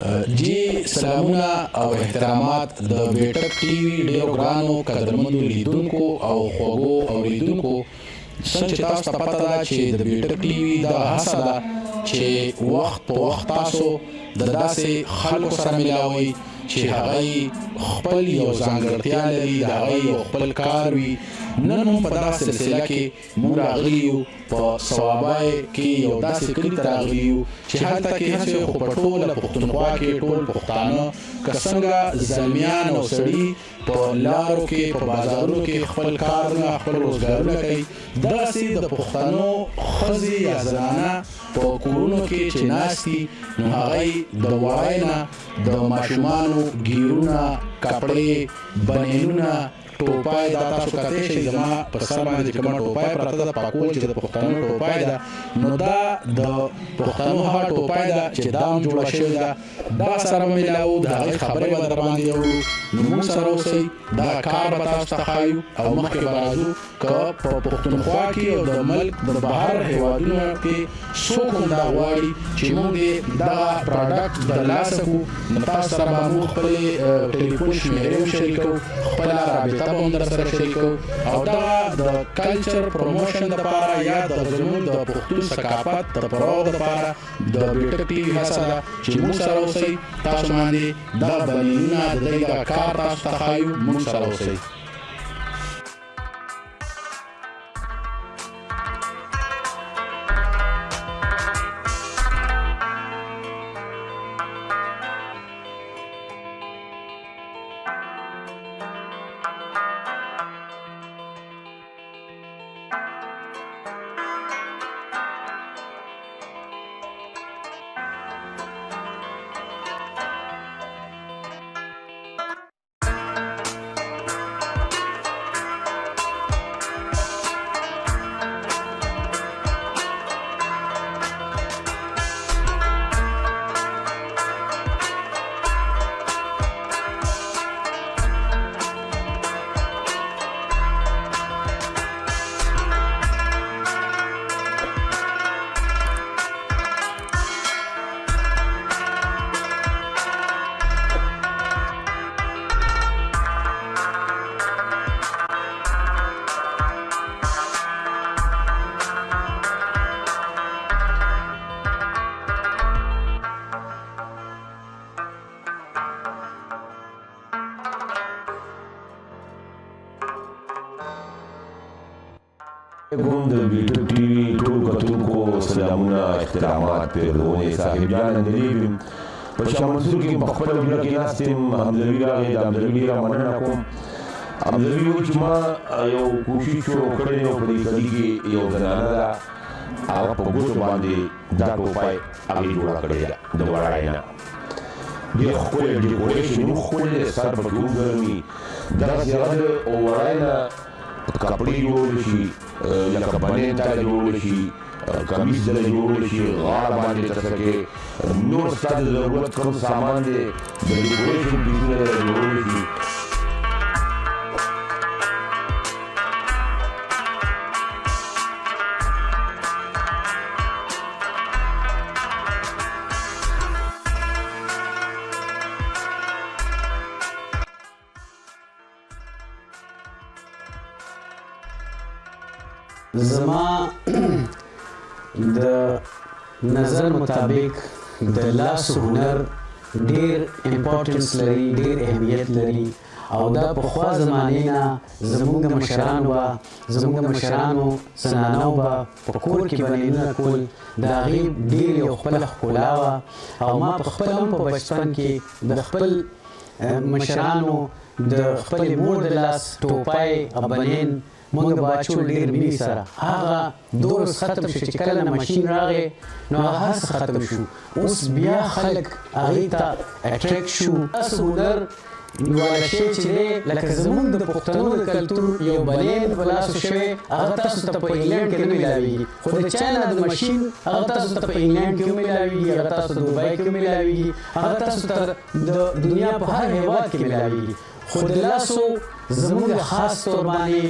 جی سلامونه او احترامات د بیټک ټي وي ډیرو ګرانو قدرمندو لیدونکو او خوږو اوریدونکو. څنګه چې تاسو ته پته ده چې د بیټک ټي وي دا هڅه ده چې وخت په وخت تاسو د داسې خلکو سره ملاوي چې هغه خپل یو ځانګړتیا لري، د هغه یو خپل کار وي. نن هم په دغه سلسله کې موږ راغلي یو، په صوابۍ کې یو داسې کلي ته راغلي یو چې هلته کې هسې خو په ټوله پښتونخوا کې ټول پښتانه که څنګه زلمیان او سړي په لارو کې په بازارونو کې خپل کارونه خپل روزګارونه کوي، دغسې د پښتنو ښځې یا زنانه په کورونو کې چې ناست دي نو هغوی د وړۍ نه د ماشومانو ګیرونه، کپړې، بنینونه، ټوپای، دا تاسو کتی شئ زما په سر باندې چې کومه ټوپای پرته ده، پکول چې د پښتنو ټوپای ده، نو دا د پښتنو هغه ټوپای ده چې دا هم جوړه شوې ده. دا سره به ملاو، د هغې خبرې به در باندې اورو، نو موږ سره اوسئ، دغه کار به تاسو ته ښایو او مخکې به راځو. که په پښتونخوا کې او د ملک د بهر هیوادونو کې څوک هم دا غواړي چې موږ دې دغه پراډکټ درلاسه کړو، نو تاسو سره به موږ خپلې ټلیفون شمېرې هم شریکو، خپله رابطه به هم در سره شریکو. او دغه د کلچر پروموشن دپاره یا د زموږ د پښتون ثقافت د فروغ دپاره د بیټک ټي وي هڅه ده چې موږ سره اوسئ، تاسو باندې دغه بنینونه د دې دغه کار تاسو ته ښایو، موږ سره اوسئ. کوم د بیټک ټي وي ټولو کتونکو سلامونه، احترامات، پیرزونې. صاحب جان اندلیب یم، په شاه منصور کې په خپله حجره کې ناست یم. حمزوي راغی، د حمزوي ډېره مننه کوم. حمزوي وایي چې ما یو کوشش شروع کړی دی او په دې کلي کې یو زنانه ده، هغه په ګوتو باندې دا ټوپۍ هغې جوړه کړې ده د وړۍ نه، ډېر ښکلی ډیکوریشن هم ښکلی دی، سر پکې هم ګرمي. دغسې هغه د وړۍ نه کپړې جوړولی شي، لکه بنین ته جوړولی شي، کمیس دله جوړولی شي، غاړه باندې ته څه کې نور ستا د ضرورت کوم سامان دی، د ډیکوریشن پیسونه دله جوړولی شي. زما د نظر مطابق د لاس هنر ډیر امپورټنس لري، ډیر اهمیت لري، او دا پخوا زمانې نه زمونږ مشران وه، زمونږ مشرانو زنانو به په کور کې بنینونه کول، د هغې ډیر یو خپله ښکلا وه. او ما په خپله هم په بچپن کې د خپل مشرانو د خپلې مور د لاس ټوپۍ او بنین مونږ به اچول ډېر مینې سره. هغه دور اوس ختم شو، چې کله نه ماشین راغی نو هغه هر څه ختم شو. اوس بیا خلک هغې ته اټریکټ شو. تاسو هنر والا شی چې دی، لکه زمونږ د پښتنو د کلتور یو بنین په لاسو شوی، هغه تاسو ته په انګلند کې نه میلاویږي، خو د چاینا د ماشین هغه تاسو ته په انګلند کې هم میلاویږي، هغه تاسو ته دوبۍ کې هم میلاویږي، هغه تاسو ته د دنیا په هر هیواد کې میلاویږي. خو د لاسو زمونږ خاص طور باندې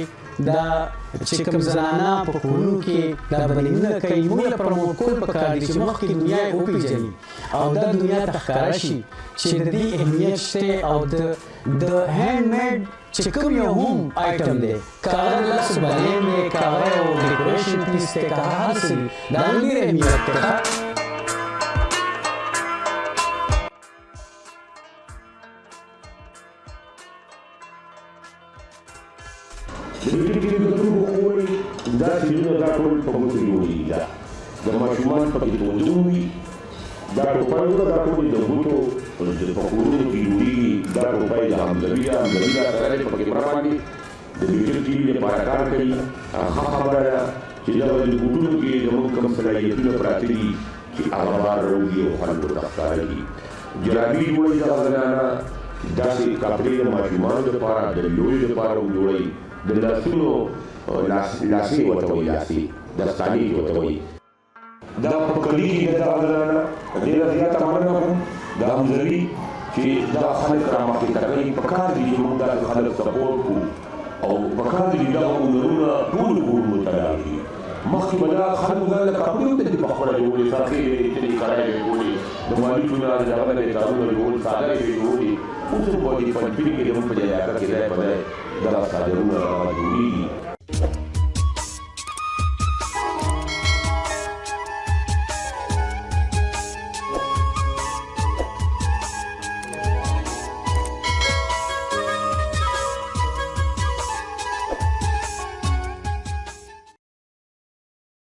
دا چې کوم زنانه په کورونو کې دا بلینونه کوي، موږ له پروموټ کول پکار دي چې مخکې دنیا یې وپېژني او دا دنیا ته ښکاره شي چې د دې اهمیت شته. او د هینډ میډ چې کوم یو هم آیټم دی، که هغه د لاسو بلین دی، که هغه یو ډیکوریشن پیس دی، که هغه هر څه دي، د هغه ډېر اهمیت دی. د دې ټي وي کتونکو خو وایي دا څیزونه دا ټول په ګوتو جوړېږي، دا د ماشومان پکې تودوم وي، دا ټوپۍ وګوره، دا ټولې د ګوتو په کورونو کې جوړېږي. دا ټوپۍ د همزوي ده، همزوي دا سره دی په کیمره باندې د بیټر ټي وي لپاره کار کوي. ښه خبره ده چې دغه د ګوټونو کې زموږ کوم صلاحیتونه پراته دي چې هغه بار راوځي او خلکو ته ښکاره کړي. جرابې جوړوي دغه زنانه، داسې کپړې د ماشومانو دپاره، د لویو دپاره هم جوړوي. د لاسونو لاسې ورته وایي، لاسې دستانې چې ورته وایي. دا په کلي کې د دغه زنانه ډېره زیاته مننه کوم د همزوي چې دغه خلک رامخې ته کوي. په کار دي چې موږ داسې خلک سپورټ کړو او په کار دي چې دغه هنرونه ټولو کورونو ته لاړ شي. مخکې به دا خلکو ځان له کپړې هم دلته په خپله جوړولې، څرخې به یې ایستلې، کړۍ به یې جوړولې، د مالوچو نه د دغه نه به یې تارونه جوړول، څادرې به یې جوړولې. اوس هم په دې پنجپیر کې زموږ په دې علاقه کې ځای په ځای دغه څادرونه